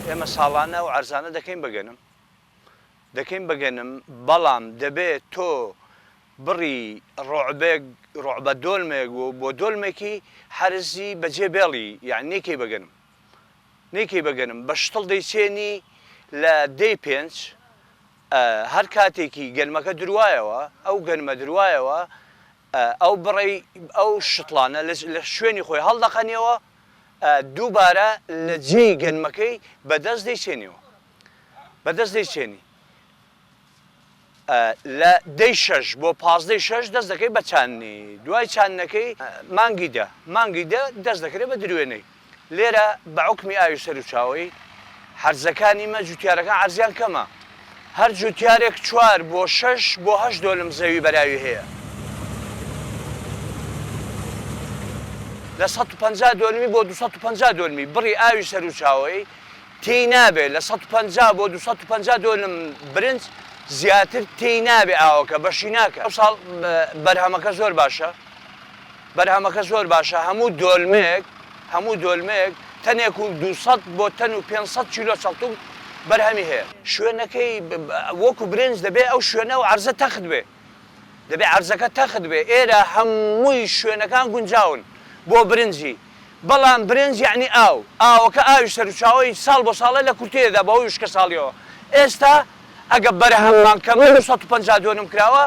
ئێمە ساڵانە ئەو عەرزانە دەکەین بە گەنم دەکەین بە گەنم بەڵام دەبێ تۆ بڕی ڕۆعبێک ڕۆعبە دۆلمێک و بۆ دۆلمێکی حەرزی بەجێ بێڵی یانی نەیکەی بە گەنم نەیکەی بە گەنم بە شتڵ دەیچێنی لە دەی پێنج هەر کاتێکی گەنمەکە دروایەوە ئەو گەنمە دروایەوە ئەو بڕەی ئەو شتڵانە لە شوێنی خۆی هەڵدەقەنیەوە دووبارە لە جێی گەنمەکەی بە دەست دەیچێنیەوە بە دەست دەیچێنی لە دەی شەش بۆ پازدەی شەش دەست دەکەی بە چاندنی دوای چاندنەکەی مانگی دە مانگی دە دەست دەکرێت بە دروێنەی لێرە بە عوکمی ئاوی سەروچاوەی حەرزەکانی مە جوتیارەکان عەرزیان کەمە هەر جوتیارێک چوار بۆ شەش بۆ هەشت دۆلم زەوی بەراوی هەیە. لە 150 دۆلمی بۆ 250 دۆلمی بڕی ئاوی سەروچاوەی تێی نابێ لە 150 بۆ 250 دۆلم برنج زیاتر تێی نابێ ئاوەکە بەشی ناکا. ئەوساڵ بەرهەمەکە زۆر باشە. بەرهەمەکە زۆر باشە هەموو دۆلمێک هەموو دۆلمێک تەنێک و 200 بۆ تەن و 500 کیلۆ چەڵتوک بەرهەمی هەیە. شوێنەکەی وەکو برنج دەبێ ئەو شوێنە ئەو عەرزە تەخت بێ دەبێ عەرزەکە تەخت بێ ئێرە هەمووی شوێنەکان گونجاون بۆ برنجی بەڵام برنج یەعنی ئاو ئاوەکە ئاوی سەروچاوەی ساڵ بۆ ساڵە لە کورتەیەدا بەهۆی وشکەساڵیەوە ئێستا ئەگە بەرهەممان کەمە 250 دۆنم کراوە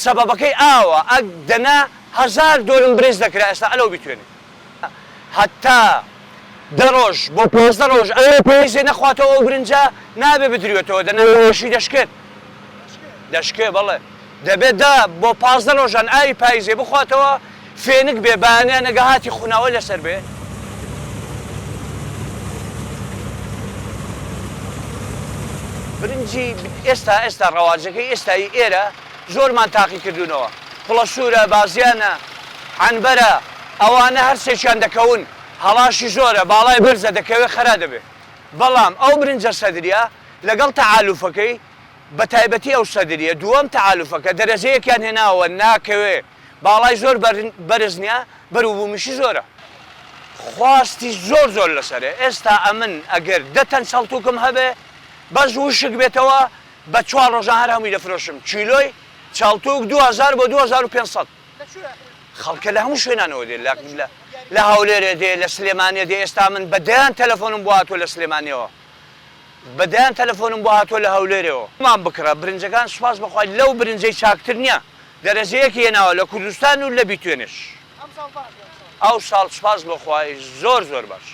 سەبەبەکەی ئاوە ئەگ دەنا هەزار دۆنم برنج دەکرا ئێستا ئەلەو بیتوێنێ هەتا دە ڕۆژ بۆ 15 ڕۆژ ئەوێ پایزێ نەخواتەوە ئەو برنجە نابێ بدروێتەوە دەنا لاشی دەشکێت دەشکێ بەڵێ دەبێ دە بۆ 15 ڕۆژان ئاوی پایزێ بخواتەوە فێنک بێ بەیانیان ئەگە هاتی خوناوە لەسەر بێ. برنجی ئێستا ئێستا ڕەواجەکەی ئێستای ئێرە زۆرمان تاقی کردوونەوە کوڵەسوورە بازیانە عەنبەرە ئەوانە هەر سێکیان دەکەون هەڵاشی زۆرە باڵای بەرزە دەکەوێ خەرا دەبێ بەڵام ئەو برنجە سەدریە لەگەڵ تەعالوفەکەی بەتایبەتی ئەو سەدریە دووەم تەعالوفەکە دەرەجەیەکیان هێناوە ناکەوێ باڵای زۆر بەرز نیە بەروبومیشی زۆرە. خواستی زۆر زۆر لەسەرە ئێستا ئەمن ئەگەر دە تەن چەڵتوکم هەبێ بەس وشک بێتەوە بە چوار ڕۆژان هەر هەمووی دەفرۆشم کیلۆی چەڵتوک 2000 بۆ 2500 خەڵکە لە هەموو شوێنانەوە دێ لە لە هەولێرێ دێ لە سلێمانیە دێ ئێستا من بە دەیان تەلەفۆنم بۆ هاتووە لە سلێمانیەوە بە دەیان تەلەفۆنم بۆ هاتووە لە هەولێرەوە مان بکڕە برنجەکان سوپاس بەخوای لەو برنجەی چاکتر نییە دەرەجەیەکی هێناوە لە کوردستان و لە بیتوێنێش. ئەو ساڵ سوپاس بۆ خوای زۆر زۆر باش.